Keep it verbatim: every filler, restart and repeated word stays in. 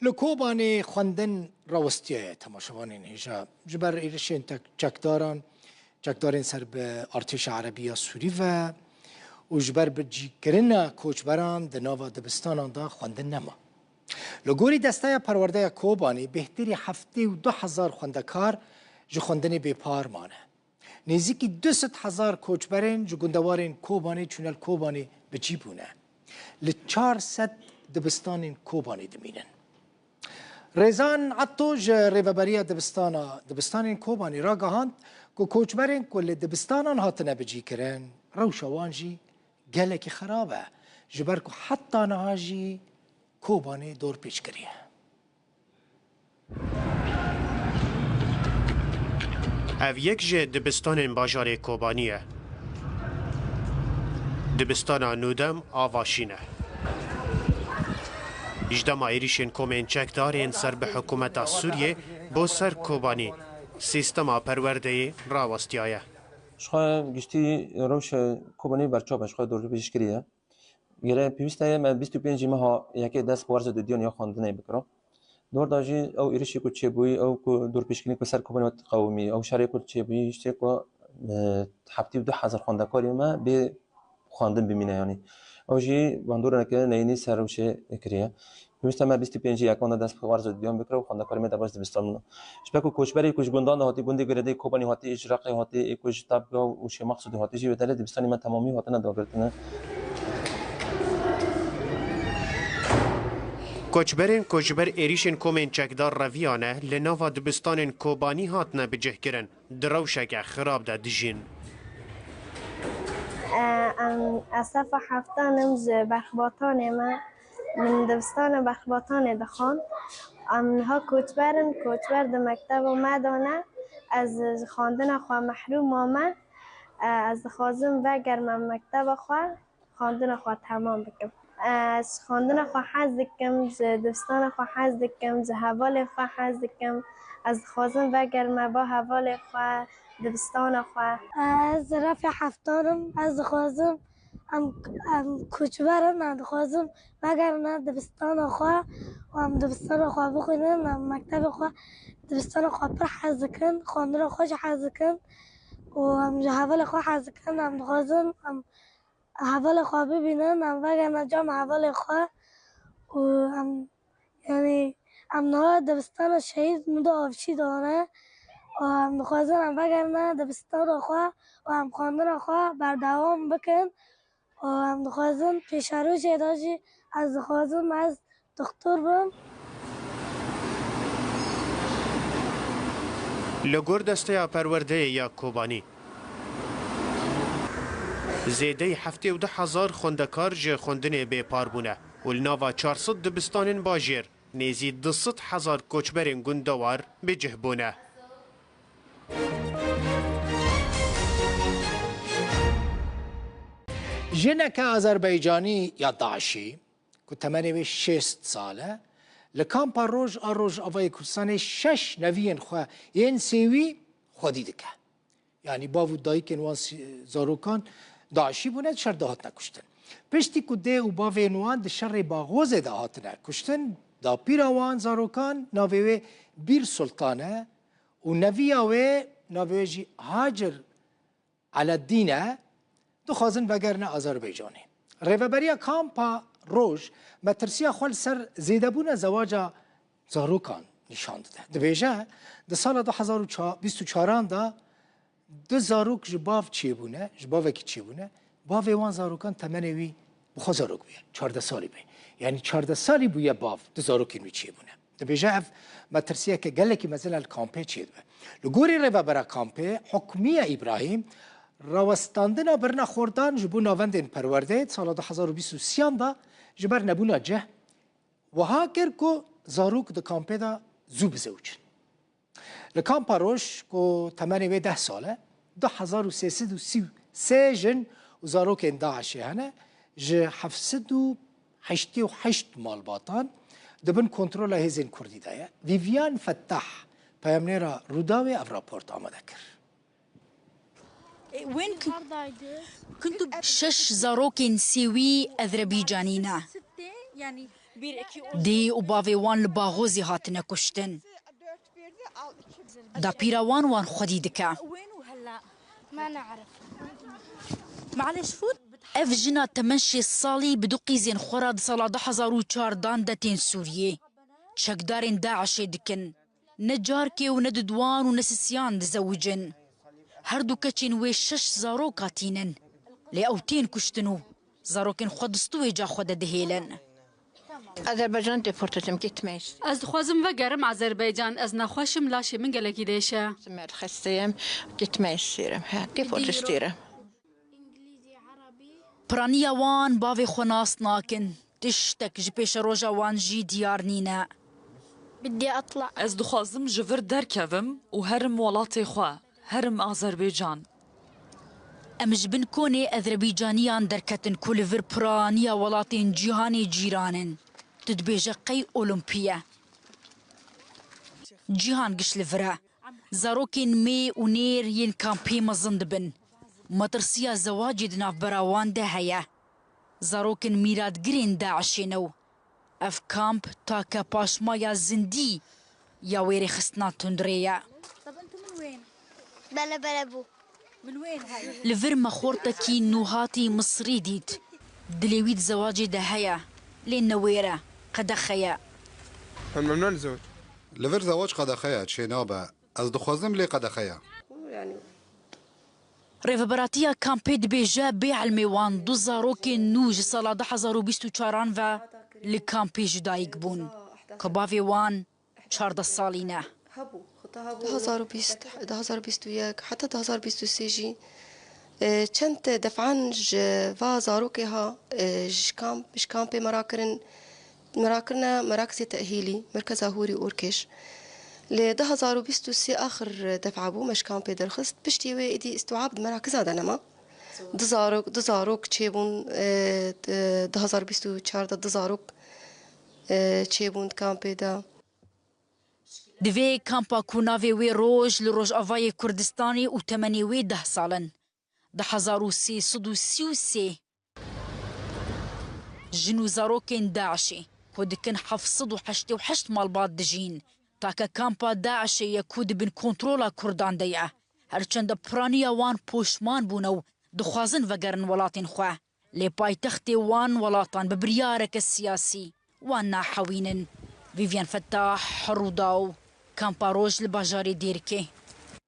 Li Kobanê xwendin rawestiyaye temaşevanên hêja. Ji ber êrişên tek-, çekdaran, çekdarên ser bi artêşa Erebî ya Sûrî ve û ji ber bicîkirina koçberan di nava dibistanan de xwendin nema. Li gorî Desteya Perwerdeya Kobanê bêhtirî heftê û du hezar xwendekar ji xwendinê bêpar mane. Nêzîkî du sed hezar koçberên ji gundewarên Kobanê çûne li Kobanê bi cî bûne. Li çar sed dibistanên Kobanê dimînin. Rêzan Etto ji Rêveberiya Dibistana, Dibistanên Kobanê ragihand ku koçberên ku li dibistanan hatine bicîkirin, rewşa wan jî gelekî xerab e, ji ber ku heta niha jî Kobanê dorpêç kiriye. Ev yek ji dibistanên bajarê Kobanî ye. Dibistana nûdem a Vaşîn e. Ji dema êrîşên komên çekdarên ser bi hikûmeta Sûriyê bo ser Kobanî, sîstema perwerdeyê rawestiyaye. Ji xwe giştî rewşa Kobanî berçav e, ji xwe dorpêçkirî ye. Gere pêwîst e me bîst û pêncî meha yekê dest bi werza dudiyan ya xwendinê bikira. Di wir de jî ew êrişê ku çêbûyî, ew ku dorpêçkirinê ku ser Kobanê hat qewimî, ew şerê ku çêbûyî, ji tê ku, e, heftê û du hezar xwendekarê me bê xwendin bimîne yanî. Ew jî bandoreke neyînî ser rewşê kiriye. Pêwîst e me bîst û pêncî yekan de dest bi werza dudiyan bikira û xwendekarê me derbas dibistan bûne. Ji ber ku koçberê ku ji gundan de hatî, gundê Giredê, Kobanî hatî, ji Reqê hatî, ê ku ji Tabga û Şêmax Sûdê hatî jî wê derê dibistanê me temamî hatine dagirtine. Koçberên ku ji ber êrîşên komên çekdar reviyane li nava dibistanên Kobanî hatine bicihkirin, di rewşeke xirab de dijîn. Em, ez sefa heftan im, ji Berxbatanê me. Min dibistana Berxbatanê dixwand. Em niha koçber in, koçber di mekteba me de ne. Ez ji xwendina xwe mehrûm mame. Ez dixwazim vegerime mekteba xwe, xwendina xwe temam bikim. Ez ji xwendina xwe hez dikim, ji dibistana xwe hez dikim, ji hevalê xwe hez dikim. Ez dixwazim vegerime ba hevalê xwe, dibistana xwe. Ez refê heftan im, ez dixwazim Em, em koçber in, em dixwazin vegerine dibistana xwe û em dibistana xwe bixwînin, em mektebê xwe, dibistana xwe pir hez dikin, xwendina xwe jî hez dikin û em ji hevalê xwe hez dikin. Em dixwazin em hevalê xwe bibînin, em vegerine cem hevalê xwe û em Yanî em niha dibistana şehîd Muda Avşî de ne û em dixwazin em vegerine dibistana xwe û em xwendina xwe berdewam bikin û em dixwazin pêşerojê de jî ez dixwazim ez dixtor bim. Li gor Desteya Perwerdeyê ya Kobanî, zêdeyî heftê û du hezar xwendekar ji xwendinê bêpar bûne û li nava çar sed dibistanên bajêr nêzî du sed hezar koçberên gundewar bi cih bûne. Jineke Azerbaycanî ya DAIŞî, ku temenê wê şêst sal e, li kampa Roj a Rojavayê Kurdistanê şeş neviyên xwe yên sêwî xwedî dike. Yanî bav û dayikên wan sî-, zarokan DAIŞî bûne, di şer de hatine kuştin. Piştî ku dê û bavên wan di şerê Baxozê de hatine kuştin, dapîra wan zarokan navê wê Bîr Sultan e û neviya wê navê wê jî Hacir Eleddîn e, dixwazin vegerine Azerbaycanê. Rêveberiya kampa Roj metirsiya xwe li ser zêdebûna zewaca zarokan nîşan dide. Dibêje, di sala du hezar û bîst û çaran de du zarok ji bav çêbûne, ji bavekî çêbûne, bavê wan zarokan temenê wî bi xwe zarok bûye, çardeh salî bûye. Yanî çardeh salî bûye bav du zarokên wî çêbûne. Dibêje ev metirsiyeke gelekî mezin e li kampê çêdibe. Li gorî rêvebera kampê Hukmiye Îbrahîm, rawestandina birina xordan ji bo navendên perwerdeyê di sala du hezar û bîst û sêyan de ji ber nebûna cih wiha kir ku zarok di kampê de zû bizewicin. Li Kampa Roj ku temenê wê deh sal e, du hezar û sê sed û sî û sê jin û zarokên DAIŞê hene, ji heft sed û heştê û heşt malbatan di bin kontrola hêzên Kurdî de ye. Vivian Fettah, peyamnêra Rûdawê ev raport amade kir. Şeş zarokên sêwî Ezrebîcanî ne. Dê û bavê wan li Baxozê hatine kuştin. Dapîra wan wan xwedî dike. Ev jina temen şêst salî bi du qîzên xwe re di sala du hezar û çardan de tên Sûriyê. Çekdarên DAIŞê dikin. Ne carkê û ne didwan û ne sisiyan dizewicin. Her du keçên wê şeş zarok hatînin. Lê ew tên kuştin û zarokên xwe di stûêca xwe de dihêlin. Azerbaycan deporte tim, gitme istiyorum. Ez dixwazim vegerim Azerbaycan. Ez nexweş im, laşê min gelekî dêş e. Mer xesteyim, gitme istiyorum. Ha, deport istiyorum. Piraniya wan bavê xwe nas nakin. Tiştek ji pêşeroja wan jî diyar nîne. بدي أطلع. Ez dixwazim ji vir derkevim û herim welatê xwe, herim Azerbaycan. Em ji bin konê Ezrebîcaniyan derketin ku li vir piraniya welatên cîhanê cîran in. Tu dibêje qey Olimpî ye. Cîhan giş li vir e. Zarokên mê û nêr yên kampê mezin dibin. Metirsiya zewacê di navbera wan de heye. Zarokên mîratgirên DAIŞê ne û ev kamp take paşmaya zindî ya wê rêxistina tundrê ye. بلا بلا بو. Li vir me xortekî nûhatî Misrî dît. Dilê wî di zewacê de heye, lê ne wêr e, qedexe ye. Li vir zewac qedexe ye, çênabe. Ez dixwazim lê qedexe ye. Rêveberatiya kampê dibêje bê ilmê wan du zarokên nû ji sala du hezar û bîst û çaran ve li kampê ji dayik bûn. Ku bavê wan çardeh salî ne. Du hezar û bîst, du hezar û bîst û yek, heta du hezar û bîst û sê jî, e, çend defan ji va zarokê ha, e, ji kamp, ji kampê me rakirin, me rakirine merakizê tehîlî, merkeza Hûrî Orkeş. Lê du hezar û bîst û sê axir def'a bû, me ji kampê derxist. Piştî wê êdî îstîab di merakiza de nema. Du zarok, du zarok çêbûn, e, di, du hezar bîst û çar de du zarok, e, çêbûn di kampê de. Di vê kampa ku navê wê Roj li Rojavayê Kurdistanê û temenê wê deh sal in, du hezar û sê sed û sî û sê jin û zarokên DAIŞê ku dikin heft sed û heştê û heşt malbat dijîn. Take kampa DAIŞê ye ku di bin kontrola Kurdan de ye. Her çende piraniya wan poşman bûne û dixwazin vegerin welatên xwe. Lê paytextê wan welatan bi biryareke siyasî wan nahewînin. Vivian Fettah, Rûdaw, Kampa Roj li bajarê Dêrikê.